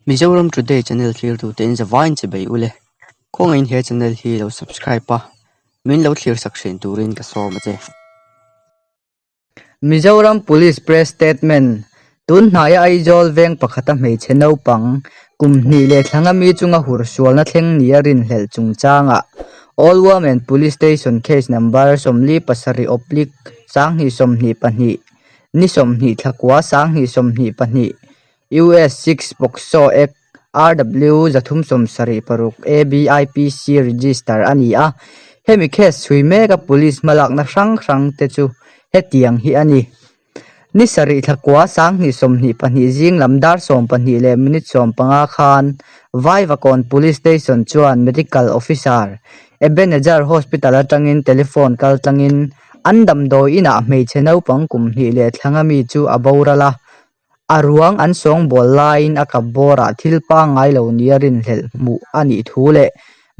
Mizoram Today channel thlirtute in zavaiin che bei ule. Khawngaihin he channel hi lo subscribe a, min lo thlir sak thin turin ka sawm a che. Mizoram Police Press Statement, Tun hnaia Aizawl veng pakhata hmeichhe naupang kum hnih leh thlanga mi chunga hur sualna thleng nia rinhlelh chungchangah All Women Police Station Case Number 47 oblique 2022 ni 20 thlakua 2022 US 6 POCSO Act RW 376 AB IPC register a ni a, hemi case chhui meka police hmalakna hrang hrang te chu hetiang hi a ni. Ni sarih thlakua 2022 zing lam dar 12 leh minute 15 khan Vaivakawn Police Station chuan Medical Officer Ebenezer Hospital atangin telephone kaltlangin an damdawi inah hmeichhe naupang kum hnih leh thlanga mi chu a boral a, A ruang an sawngbawl laiin a kap bawrah thil pangngai lo nia rinhlelh hmuh a nih thu leh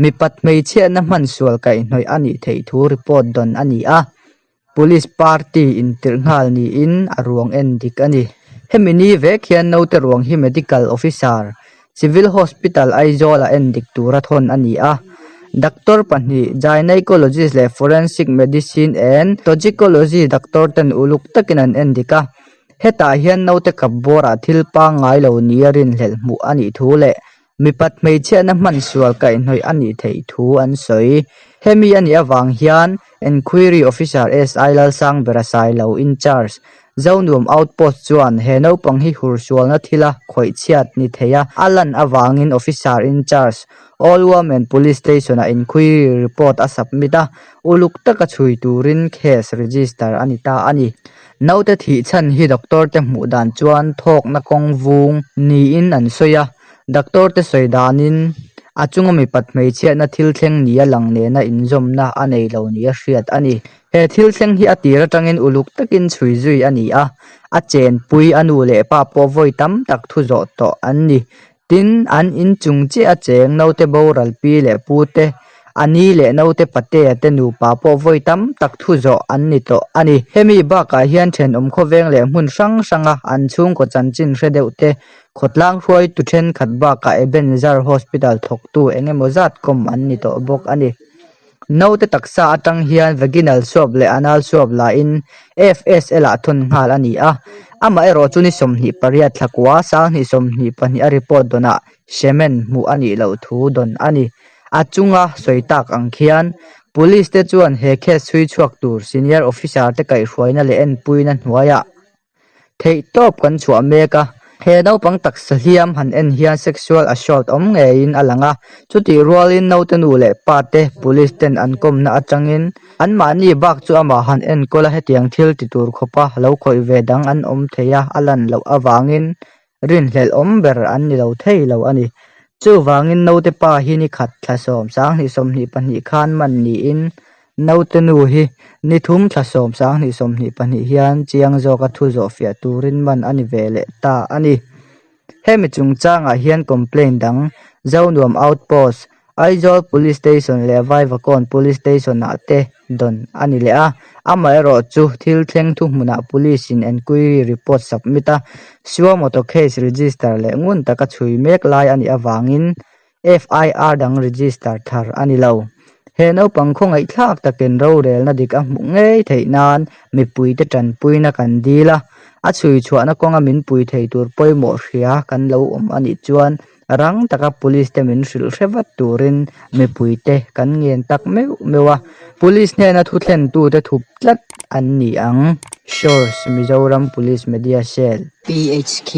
mipat hmeichhiatna hman sual kaihhnawih a nih theih thu report dawn a ni a, Police party intirh nghal niin a ruang en dik a ni. Hemi ni vek hian naute ruang hi Medical Officer, Civil Hospital Aizawl-ah en dik tura thawn a ni a, Doctor pahnih, Gynaecologist leh Forensic Medicine and Toxicology doctor ten uluk takin an en dik a. Hetah hian naute kap bawrah thil pangngai lo nia rinhlelh hmuh a nih thu leh mipat hmeichhiatna hman sual kaihhnawih a nih theih thu an sawi. Hemi a nih avang hian Enquiry Officer SI Lalsangbera Sailo in charge Zonuam Outpost chuan he naupang hi hursualna thila khawihchhiat ni theia a lan avangin Officer in charge All Women Police Station-ah Enquiry Report a submit a, uluk taka chhui turin case register a ni ta a ni. Naute thih chhan hi doctor te hmuh dan chuan thawkna kawng vung niin an sawi a, doctor te sawi danin a chunga mipat hmeichhiatna thil thleng nia lang nena inzawmna a nei lo nia hriat a ni. He thil thleng hi a tir atangin uluk takin chhui zui a ni a, a chenpui a nu leh pa pawh vawi tam tak thu zawh tawh an ni. Tin, an in chung chiah a cheng naute boral pi leh pu te, a ni leh naute patea te nupa pawh vawi tam tak thu zawh an ni tawh a ni. Hemi bakah hian thenawm khawveng leh hmun hrang hranga an chhungkaw chanchin hre deuh te, khawtlang hruaitu thenkhat bakah Ebenezer Hospital thawktu eng emaw zat kawm an ni tawh bawk a ni. Naute taksa atang hian vaginal swab leh anal swab lahin FSL ah thawn nghal a ni a, amaherawh chu ni 28 thlakua 2022 a report dawnah semen hmuh a nih loh thu dawn a ni. A chunga sawi tak ang khian Police te chuan he case chhui chhuak tur senior officer te kaihhruaina leh enpuina hnuaiah Theihtawp kan chhuah mek a, he naupang taksa hliam han en hian sexual assault awm ngeiin a lang a, chutih rualin naute nu leh pa te police ten an kawmna atangin anmahni bak chu amah han enkawl a hetiang thil ti tur khawpa lo khawih ve dang an awm thei a a lan loh avangin rinhlelh awm ber an ni lo thei lo a ni. Chuvangin naute pa hi ni khat thla sawm sanghnih sawmhnih pahnih khan man niin Naute nu hi ni thum thla sawm 2022 hian chiang zawka thu zawh fiah turin man a ni ve leh ta a ni. Hemi chungchangah hian complaint dang Zonuam Outpost, Aizawl Police Station leh Vaivakawn Police Station-ah te dawn a ni leh a. Amaherawh chu thil thleng thuhmunah Police-in enquiry report submit a, suo moto case register leh ngun taka chhui mek lai a nih avangin FIR dang register thar a ni lo. He naupang khawngaihthlak takin rorelna dik a hmuh ngei theih nan mipuite tanpuina kan dil a, a chhui chhuahna kawnga min pui thei tur pawimawh hria kan lo awm a nih chuan rang taka police te min hrilh hre vat turin mipuite kan ngen tak meuh meuh a, police hnena thu thlentute thup tlat an ni ang. Source, Mizoram Police Media Cell. PHQ.